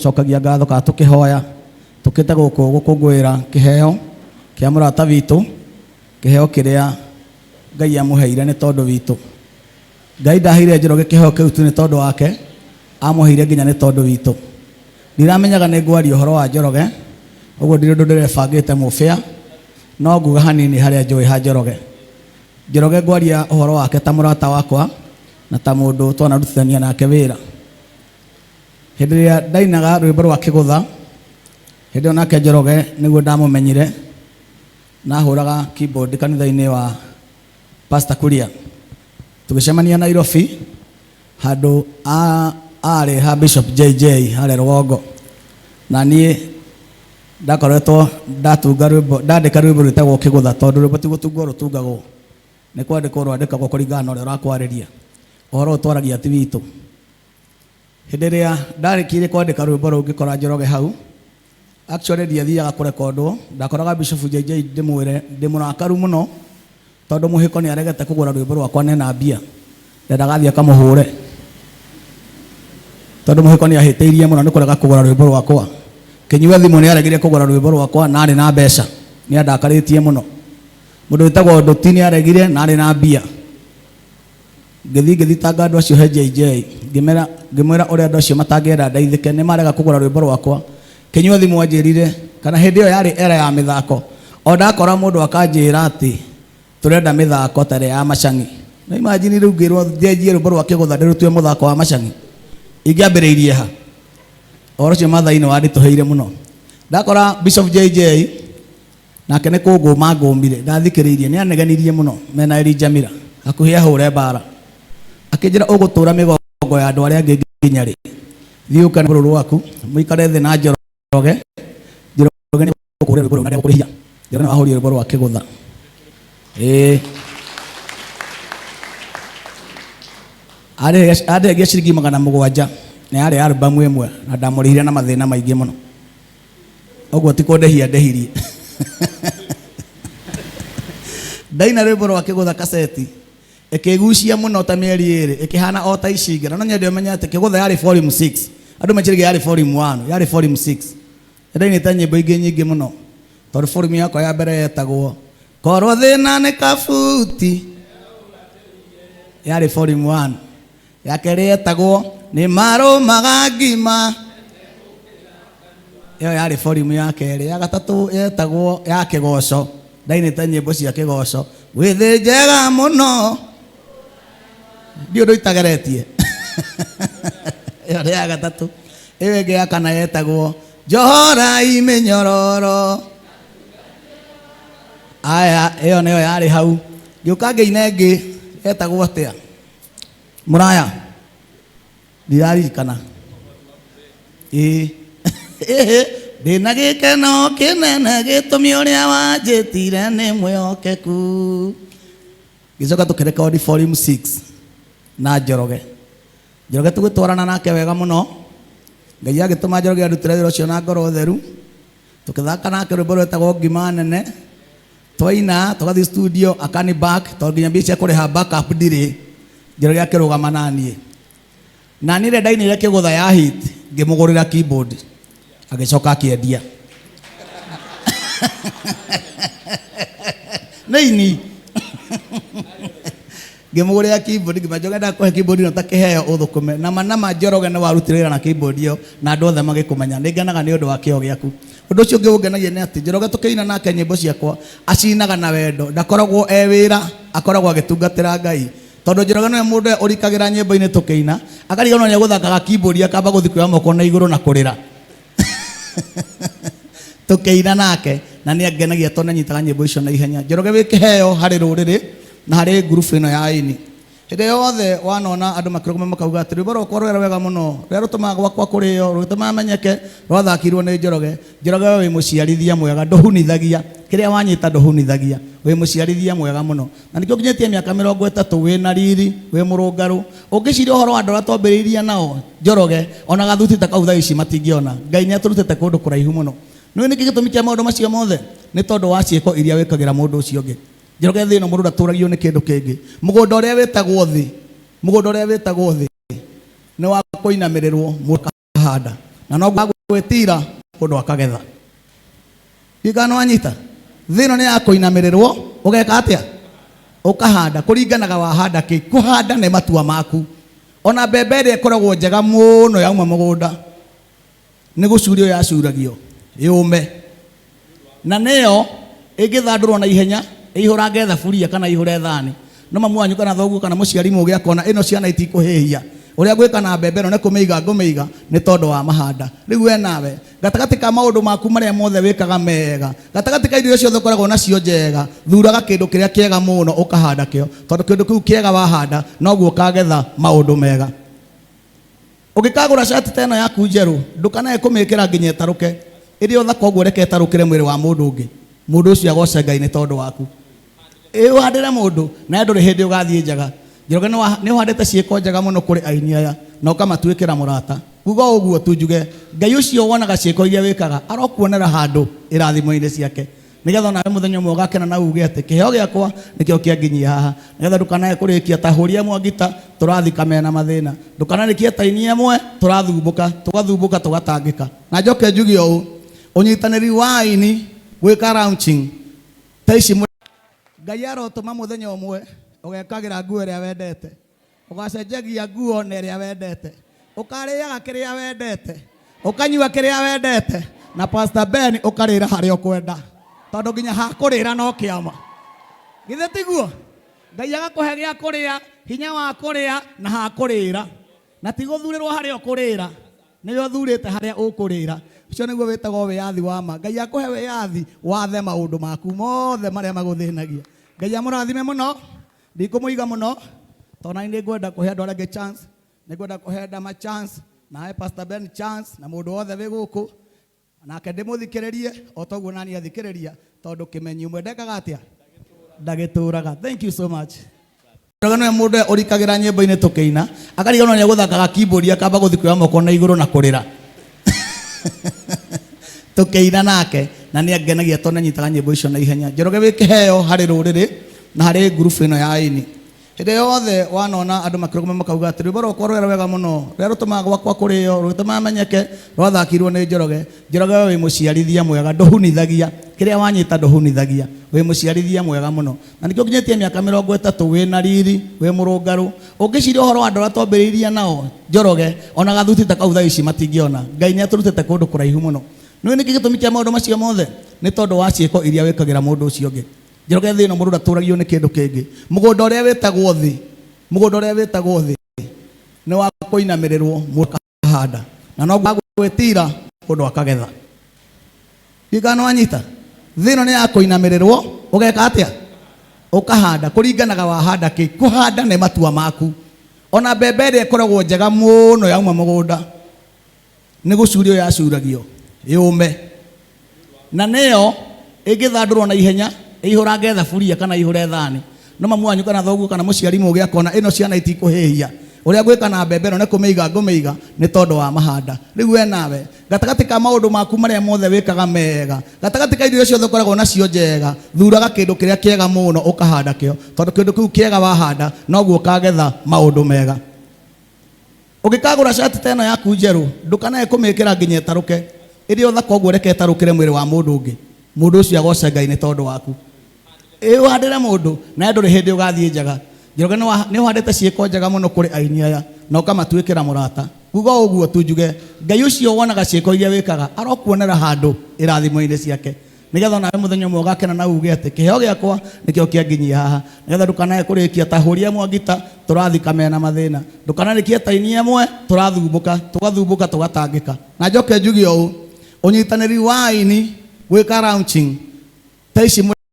tũgĩcokagia ngatho kana tũkĩhoya tũkĩte gũkũ gũkũngũĩra kĩheo kĩa mũrata witũ, kĩheo kĩrĩa Ngai amũheire nĩ tondũ witũ. Ngai ndaheire Njoroge kĩheo kĩu tu nĩ tondũ wake, amũheire nginya nĩ tondũ witũ. Ndiramenyaga nĩ ngwaria ũhoro wa Njoroge, ũguo ndirĩ ũndũ ndĩrebangĩte mũbĩa, no nguga hanini harĩa njũĩ ha Njoroge. Njoroge ngwaria ũhoro wake ta mũrata wakwa na ta mũndũ twanarutithania nake wĩra. Hĩndĩ ĩrĩa ndainaga rwĩmbo rwa kĩgũtha, hĩndĩ ĩyo nake Njoroge nĩguo ndamũmenyire, nahũraga keyboard kanitha-inĩ wa Pastor Kuria. Tũgĩcemania Nairobi handũ arĩ ha Bishop JJ harĩa rũgongo, na niĩ ndakoretwo ndatunga rwĩmbo, ndandĩka rwĩmbo rwĩtagwo kĩgũtha, tondũ rwĩmbo ti gũtungwo rũtungagwo, nĩ kwandĩkwo rwandĩkagwo kũringana na ũrĩa ũrakwarĩria. Ũhoro ũyũ twaragia ti witũ. Hĩndĩ ĩrĩa ndarĩkirie kwandĩka rwĩmbo rũu ngĩkora Njoroge hau, actually ndiathiaga kũrekondwo, ndakoraga Bishop JJ ndĩmwĩre ndĩ mũrakaru mũno tondũ mũhĩko nĩ aregete kũgũra rwĩmbo rwakwa nena mbia, ndendaga athiĩ akamũhũre tondũ mũhĩko nĩ ahĩtĩirie mũno nĩ kũrega kũgũra rwĩmbo rwakwa. Kĩnyua thimũ nĩ aregire kũgũra rwĩmbo rwakwa na arĩ na mbeca, nĩ andakarĩtie mũno. Mũndũ wĩtagwo Ndũti nĩ aregire na arĩ na mbia. Ngĩthiĩ ngĩthitanga andũ acio he JJ, ngĩmera ngĩmwĩra ũrĩa andũ acio matangĩenda ndeithĩke, nĩ marega kũgũra rwĩmbo rwakwa. Kĩnyua thimũ anjĩrire, kana hĩndĩ ĩyo yarĩ era ya mĩthako, o ndakora mũndũ akanjĩra atĩ tũrenda mĩthako ta ĩrĩa ya macang'i. Na imagine rĩu ngĩrwo njenjie rwĩmbo rwa kĩgũtha ndĩrũtue mũthako wa macang'i, ingĩambĩrĩirie ha? Ũhoro ũcio Maathai nĩ wanditũhĩire mũno. Ndakora Bishop JJ Nake nĩ kũngũma angũmire, ndathikĩrĩirie, nĩ anegenirie mũno mena Elijah Miller, hakuhĩ ahũre mbara. Akĩnjĩra ũgũtũra mĩgongo ya andũ arĩa angĩ nginya rĩ? Thiĩ ũke na rũrũ rwaku, mũikare thĩ na Njoroge, Njoroge nĩ egũkũhũrĩra rwĩmbo rũu na ndegũkũrĩhia. Njoroge nĩwe wahũrire rwĩmbo rwa kĩgũtha. Ĩĩ. Andĩhagia ciringi 700 na yarĩ album ĩmwe na ndamũrĩhire na mathĩna maingĩ mũno. Ũguo ti kũndĩhia ndĩhirie. Ndaina rwĩmbo rwa kĩgũtha kaseti ĩkĩgucia mũno ta mĩeri ĩrĩ ĩkĩhana o ta ici ingĩ. Na no nyende ũmenye atĩ kĩgũtha yarĩ volume 6. Andũ meciragia yarĩ volume 1, yarĩ volume 6. Nĩndainĩte nyĩmbo ingĩ nyingĩ mũno tondũ volume yakwa ya mbere yetagwo Korwo thĩna nĩ kabuti, yarĩ volume 1. Ya kerĩ yetagwo nĩ marũmaga ngima, ĩyo yarĩ volume ya kerĩ. Ya gatatũ yetagwo ya kĩgoco, ndainĩte nyĩmbo cia kĩgoco, wĩ thĩ njega mũno, ndiũ ũndũ itageretie. Ĩyo nĩ ya gatatũ. Ĩyo ĩngĩ ya kana yetagwo njohorai mĩnyororo. Aya, ĩyo nĩyo yarĩ hau. Ngĩũka ngĩina ĩngĩ yetagwo atĩa? Mũraya ndiraririkana. Ĩĩ ĩhĩ ndĩna gĩkeno kĩnene gĩtũmi ũrĩa wanjĩtire nĩ mwĩhokeku. Ngĩcoka tũkĩrekondi volume 6 na Njoroge. Njoroge tũgĩtwarana nake wega mũno. Ngai agĩtũma Njoroge arutĩre wĩra ũcio na ngoro theru. Tũkĩthaka nake rwĩmbo rwetagwo Ngima Nene. Twaina tũgathiĩ studio akani back tondũ nginya mbia cia kũrĩha backup ndirĩ. Njoroge akĩrũgama na niĩ. Na niĩ rĩrĩa ndainire kĩgũtha ya hit ngĩmũgũrĩra keyboard agĩcoka akĩendia. Nĩ ini. Ngĩmũgũrĩra keyboard ngĩmwĩra Njoroge ndakũhe keyboard ĩno ta kĩheo ũthũkũme. Na ma na ma Njoroge nĩ warutire wĩra na keyboard ĩyo na andũ othe magĩkũmenya. Nĩ ngenaga nĩ ũndũ wa kĩo gĩaku. Ũndũ ũcio ũngĩ ũngenagia nĩ atĩ Njoroge tũkĩina nake nyĩmbo ciakwa acinaga na wendo, ndakoragwo e wĩra, akoragwo agĩtungatĩra Ngai. Tondũ Njoroge nĩwe mũndũ ũrĩa ũrikagĩra nyĩmbo-inĩ tũkĩina, akariganĩrwo nĩ egũthakaga keyboard akamba gũthiĩ kuoya moko na igũrũ na kũrĩra. Tũkĩina nake na nĩ angenagia tondũ nĩ anyitaga nyĩmbo icio na ihenya. Njoroge wĩ kĩheo harĩ rũrĩrĩ na harĩ ngurubu ĩno ya aini. Hĩndĩ yothe wanona andũ makĩrũgama makauga atĩ rwĩmbo rwakwa rũrĩa rwega mũno, rũrĩa rũtũmaga gwakwa kũrĩo, rũgĩtũmaga menyeke, rwathakirwo nĩ Njoroge. Njoroge we wĩ mũciarithia mwega, ndũhunithagia. Kĩrĩa wanyita ndũhunithagia. Wĩ mũciarithia mwega mũno. Na nĩkĩo ũkinyĩtie mĩaka 30 wĩna riri, wĩ mũrũngarũ. Ũngĩciria ũhoro wa andũ arĩa twambĩrĩirie nao, Njoroge, ona gathuti ta kau thaa ici matingĩona. Ngai nĩ atũrutĩte kũndũ kũraihu mũno. Nĩũĩ nĩkĩ gĩtũmi kĩa maũndũ macio mothe? Nĩ tondũ wa ciĩko iria wĩkagĩra mũndũ ũcio ũngĩ. Njoroge thĩ ĩno mũndũ ndatũragio nĩ kĩndũ kĩngĩ. Mũgũnda ũrĩa wĩtagwo thĩ, mũgũnda ũrĩa wĩtagwo thĩ nĩ wa kũinamĩrĩrwo mũndũ akahanda. Na noguo. Gwĩtira mũndũ akagetha. Ndiũĩ nĩ wanyita. Thĩ ĩno nĩ ya kũinamĩrĩrwo, ũgeka atĩa? Ũkahanda kũringanaga wahanda kĩ. Kũhanda nĩ matua maku. Ona mbembe ĩrĩa ĩkoragwo njega mũno yauma mũgũnda nĩ gũcurio yacuragio yũme, na nĩyo ĩngĩthandũrwo na ihenya ĩihũrange thaburia kana ĩihũre thani. No mamu wanyu kana thoguo kana mũciari mũgĩ akona ĩno ciana itikũhĩhia, ũrĩa ngwĩka na mbembe ĩno nĩ kũmĩiga ngũmĩiga nĩ tondũ wa mahanda. Rĩu we nawe gatagatĩ ka maũndũ maku marĩa mothe wĩkaga mega, gatagatĩ ka indo iria ciothe ũkoragwo nacio njega, thuraga kĩndũ kĩrĩa kĩega mũno ũkahanda kĩo, tondũ kĩndũ kĩu kĩega wahanda noguo ũkagetha maũndũ mega. Ũngĩkagũra cati ta ĩno yaku njerũ, ndũkanae kũmĩkĩra nginya ĩtarũke. Ĩrĩ o thaka ũguo, reke ĩtarũkĩre mwĩrĩ wa mũndũ ũngĩ, mũndũ ũcio agoce Ngai nĩ tondũ waku. Ĩ ũhandĩre mũndũ nawe ndũrĩ hĩndĩ ũgathiĩ njaga. Njoroge nĩ ũhandĩte ciĩko njega mũno kũrĩ aini aya na ũkamatuĩkĩra mũrata. Kuga o ũguo tu njuge Ngai ũcio wonaga ciĩko iria wĩkaga arokuonera handũ irathimo-inĩ ciake, nĩgetha onawe mũthenya ũmwe ũgakena na uge atĩ kĩheo gĩakwa nĩkĩo kĩanginyia haha, nĩgetha ndũkanae kũrĩkia ta hũri ĩmwe ngita tũrathika mena mathĩna, ndũkanarĩkie ta ini ĩmwe tũrathumbũka, tũgathumbũka tũgatangĩka. Na njoke njuge ũũ, ũnyitanĩri wa aini gwĩka launching ta ici, Ngai arotũma mũthenya ũmwe ũgekagĩra nguo ĩrĩa wendete, ũgacenjagia nguo na ĩrĩa wendete, ũkarĩaga kĩrĩa wendete, ũkanyua kĩrĩa wendete, na Pastor Ben ũkarĩra harĩa ũkwenda, tondũ nginya ha kũrĩra no kĩama. Githĩ tiguo? Ngai agakũhe gĩa kũrĩa, hinya wa kũrĩa na ha kũrĩra, na ti gũthurĩrwo harĩa ũkũrĩra, nĩwe ũthurĩte harĩa ũkũrĩra. Ũcio nĩguo wĩtagwo wĩyathi wa ma. Ngai akũhe wĩyathi wathe maũndũ maku mothe marĩa magũthĩnagia. Ngai amũrathime mũno. Ndikũmũiga mũno tondũ nani nĩngwenda kũhe andũ arĩa angĩ chance, nĩngwenda kũhe Dama chance, na he Pastor Ben chance, na mũndũ wothe wĩ gũkũ nake ndĩmũthikĩrĩrie o toguo nani athikĩrĩria, tondũ kĩmenyi ũmwe ndekaga atĩa? Ndagĩtũraga. Thank you so much. Njoroge nĩwe mũndũ ũrĩa ũrikagĩra nyĩmbo-inĩ tũkĩina, akariganĩrwo nĩ egũthakaga keyboard, akamba gũthiĩ kuoya moko na igũrũ na kũrĩra tũkĩina nake, na nĩ angenagia tondũ nĩanyitaga nyĩmbo icio na ihenya. Njoroge wĩ kĩheo harĩ rũrĩrĩ na harĩ ngurubu ĩno ya aini. Hĩndĩ yothe wanona andũ makĩrũgama makauga atĩ rwĩmbo rwakwa rũrĩa rwega mũno, rũrĩa rũtũmaga gwakwa kũrĩo, rũgĩtũmaga menyeke, rwathakirwo nĩ Njoroge. Njoroge we wĩ mũciarithia mwega, ndũhunithagia kĩrĩa wanyita, ndũhunithagia, wĩ mũciarithia mwega mũno, na nĩkĩo ũkinyĩtie mĩaka 30 wĩna riri, wĩ mũrũngarũ. Ũngĩciria ũhoro wa andũ arĩa twambĩrĩirie nao, Njoroge, ona gathuti ta kau thaa ici matingĩona. Ngai nĩ atũrutĩte kũndũ kũraihu mũno. Nĩũĩ nĩkĩ gĩtũmi kĩa maũndũ macio mothe? Nĩ tondũ wa ciĩko iria wĩkagĩra mũndũ ũcio ũngĩ. Njoroge, thĩ ĩno mũndũ ndatũragio nĩ kĩndũ kĩngĩ. Mũgũnda ũrĩa wĩtagwo thĩ, mũgũnda ũrĩa wĩtagwo thĩ nĩ wa kũinamĩrĩrwo, mũndũ akahanda, na noguo gwĩtira mũndũ akagetha. Ndiũĩ nĩ wanyita. Thĩ ĩno nĩ ya kũinamĩrĩrwo, ũgeka atĩa? Ũkahanda kũringanaga wahanda kĩ. Kũhanda nĩ matua maku. Ona mbembe ĩrĩa ĩkoragwo njega mũno yauma mũgũnda nĩ gũcurio yacuragio yũme, na nĩyo ĩngĩthandũrwo na ihenya ĩihũrange thaburia kana ĩihũre thani. No mamu wanyu kana thoguo kana mũciari mũgĩ akona ĩno ciana itikũhĩhia, ũrĩa ngwĩka na mbembe ĩno nĩ kũmĩiga ngũmĩiga nĩ tondũ wa mahanda. Rĩu we nawe gatagatĩ ka maũndũ maku marĩa mothe wĩkaga mega, gatagatĩ ka indo iria ciothe ũkoragwo nacio njega, thuraga kĩndũ kĩrĩa kĩega mũno ũkahanda kĩo, tondũ kĩndũ kĩu kĩega wahanda noguo ũkagetha maũndũ mega. Ũngĩkagũra cati ta ĩno yaku njerũ, ndũkanae kũmĩkĩra nginya ĩtarũke. Ĩrĩ o thaka ũguo, reke ĩtarũkĩre mwĩrĩ wa mũndũ ũngĩ, mũndũ ũcio agoce Ngai nĩ tondũ waku. Ĩ ũhandĩre mũndũ nawe ndũrĩ hĩndĩ ũgathiĩ njaga. Njoroge nĩ ũhandĩte ciĩko njega mũno kũrĩ aini aya na ũkamatuĩkĩra mũrata. Kuga o ũguo tu njuge Ngai ũcio wonaga ciĩko iria wĩkaga arokuonera handũ irathimo-inĩ ciake, nĩgetha onawe mũthenya ũmwe ũgakena na uge atĩ kĩheo gĩakwa nĩkĩo kĩanginyia haha, nĩgetha ndũkanae kũrĩkia ta hũri ĩmwe ngita tũrathika mena mathĩna, ndũkanarĩkie ta ini ĩmwe tũrathumbũka, tũgathumbũka tũgatangĩka. Na njoke njuge ũũ, ũnyitanĩri wa aini gwĩka launching ta ici.